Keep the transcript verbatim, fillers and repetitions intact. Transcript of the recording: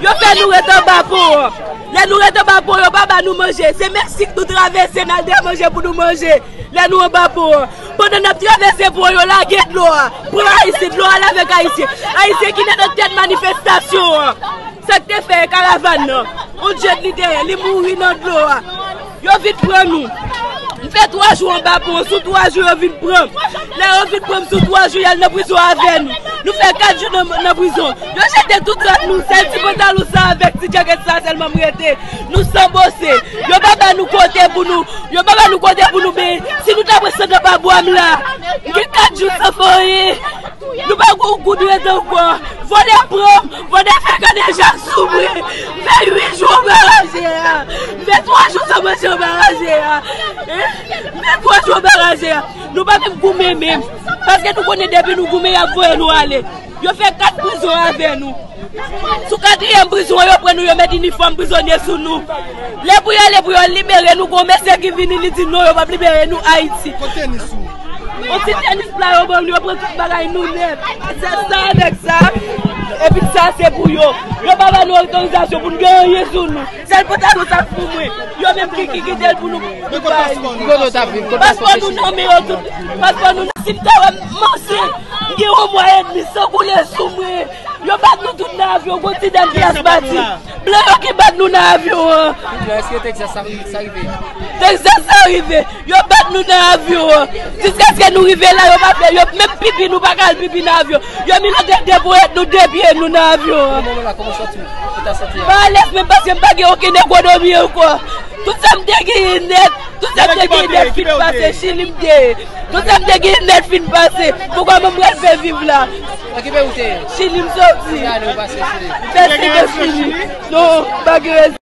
Yo fè nou ret anba pon an. Lè nou ret anba pon, yo pa ba nou manje. Se Meksik nou travèse, n al dèyè manje pou nou manje. Lè nou anba pon an. Pandan n ap travèse pon, yo lage dlo a. Pran Ayisyen, dlo a lave ak Ayisyen. Ayisyen ki nan tèt manifestasyon an. Sa k te fè karavàn nan. On djèt li te ye, li mouri nan dlo a. Yo vin pran nou. M fè twa jou anba pon, sou twa jou yo vin pran m. Lè yo vin pran m sou twa jou, y al nan prizon avè nou. Nou fè kat jou nan, nan prizon. Yo jete tout zòt nou, sèl ti pantalon sa avèk ti djakèt sa sèlman m rete. Nou sanbose. Yo pa ba nou kote pou nou, yo pa ba nou kote pou nou benyen. Si nou ta pran sèl anba bwa m la, m gen kat jou san fè anyen. Nou pa gon goud ret ankò. Vòlè pran m, vòlè fè kadejak sou mwen. M fè uit jou anba raje a. M fè twa jou san manje anba raje a. Hein? M fè twa jou anba raje a. Nou pa menm goumen menm. Paske nou konnen depi nou goumen, y ap voye nou ale. Yo fè kat prizon avè nou. Sou katriyèm prizon an, yo pran nou, yo met inifòm prizonye sou nou. Lè pou y ale, pou yo libere nou, gon mesye ki vini, li di non, yo p ap libere nou Ayiti. Kote ni sou? On ti tenis pla yo ban nou, yo pran tout bagay nou nèt. Se sa avèk sa. Epi sa se pou yo. Yo pa ba nou otorizasyon pou nou gen anyen sou nou. Sèl pantalon sa k pou mwen. Yo menm ki, ki kite l pou nou, pou nou bay. Ki kote w t ap viv? Kote paspò nou nan men yo tout. Paspò nou nan. Si m ta wè m ansent, m gen yon mwa edmi, san koule sou mwen. Yo bat nou tout nan avyon, gon ti dam ki asmatik. Blan yo ki bat nou nan avyon an. Blan, èske Texas sa rive? Sa rive? Texas sa rive. Yo bat nou nan avyon an. Jiskaske nou rive la, yo pa fè, yo menm pipi, nou pa ka al pipi nan avyon. Yo minote de ponyèt nou, de pye nou nan avyon an. Nan moman la, kòman w santi w? Ou ta santi a? Pa alèz menm paske m pa gen okenn ekonomi ankò. Tout sa m te genyen nèt, tout sa m te genyen nèt fin pase, Chili m te ye. Tout sa m te genyen nèt fin pase. Poukwa mwen m pral fè viv la? Nan ki peyi w te ye? Chili m soti. Konbyen ane w pase Chili? M fè senk an Chili. Non, m pa gen rezon.